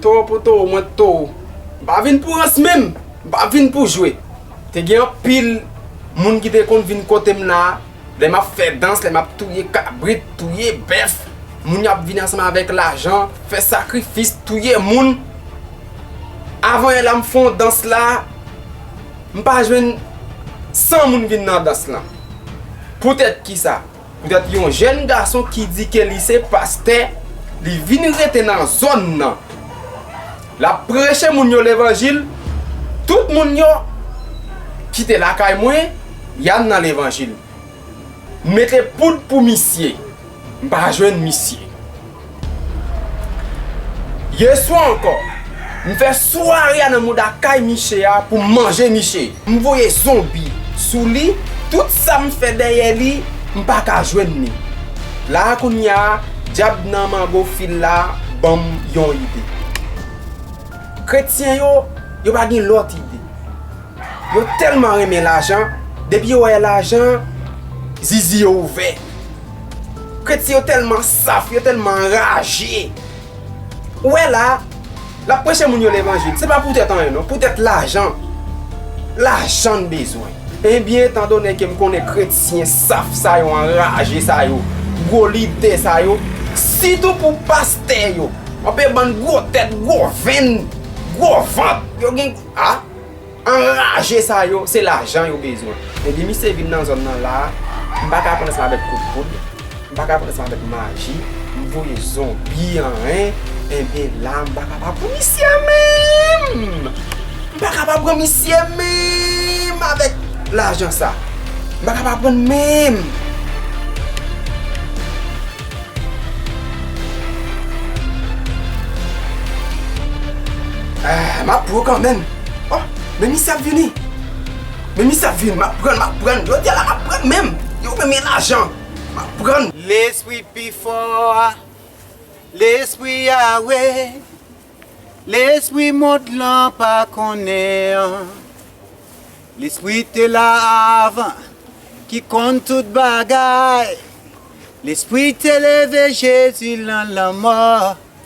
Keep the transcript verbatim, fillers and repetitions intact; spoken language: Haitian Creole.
Towo pou towo, mwen towo. M pa vin pou rans menm. M pa vin pou jwe. Te gen anpil moun ki te konn vin kote m la. Lè m ap fè dans, lè m ap touye kabrit, touye bèf, moun yo ap vin ansanm avèk lajan, fè sakrifis, touye moun. Avanyè la m fè yon dans la, m pa jwenn san moun vin nan dans lan. Poutèt kisa? Poutèt yon jèn gason ki di ke li se pastè, li vin rete nan zòn nan. L ap preche moun yo levanjil, tout moun yo ki te lakay mwen, y al nan levanjil. M mete poud pou misye, m pa jwenn misye. Yèswa ankò, m fè sware a nan mouda kay miche a pou m manje miche. M voye zonbi sou li, tout sa m fè dèyè li, m pa ka jwenn li. La a kounye a, dyab nan mango fil la ban m yon ide. Kretyen yo, yo pa gen lòt ide. Yo tèlman renmen lajan, depi yo wè lajan, zizi yo ouvè. Kretyen yo tèlman saf, yo tèlman anraje. Ou wè la, l ap preche moun yo levanjil. Se pa poutèt anyen non, poutèt lajan. Lajan l bezwen. Ebyen, etandone ke m konnen kretyen saf sa yo, anraje sa yo, gwo lidè sa yo, sitou pou pastè yo, anpe bann gwo tèt, gwo venn, gwo vant, yo gen, a, anraje sa yo, se lajan yo bezwen. Epi misye vin nan zòn nan la, m pa ka pran sa avèk kout poud, m pa ka pran sa avèk maji, m voye zonbi an, en, enben la, m pa ka pa pran misye menm! M pa ka pa pran misye menm avèk lajan sa. M pa ka pa pran menm. Ah, m ap pran kanmenm. Oh, men misye ap vini. Men misye ap vini, m ap pran, m ap pran. Jodi a la, m ap pran menm. Yo renmen lajan. M ap pran. Lespri pi fò a, lespri Yawe, lespri mond lan pa konnen an. Lespri te la avan, ki konn tout bagay. Lespri te leve Jezi nan lanmò.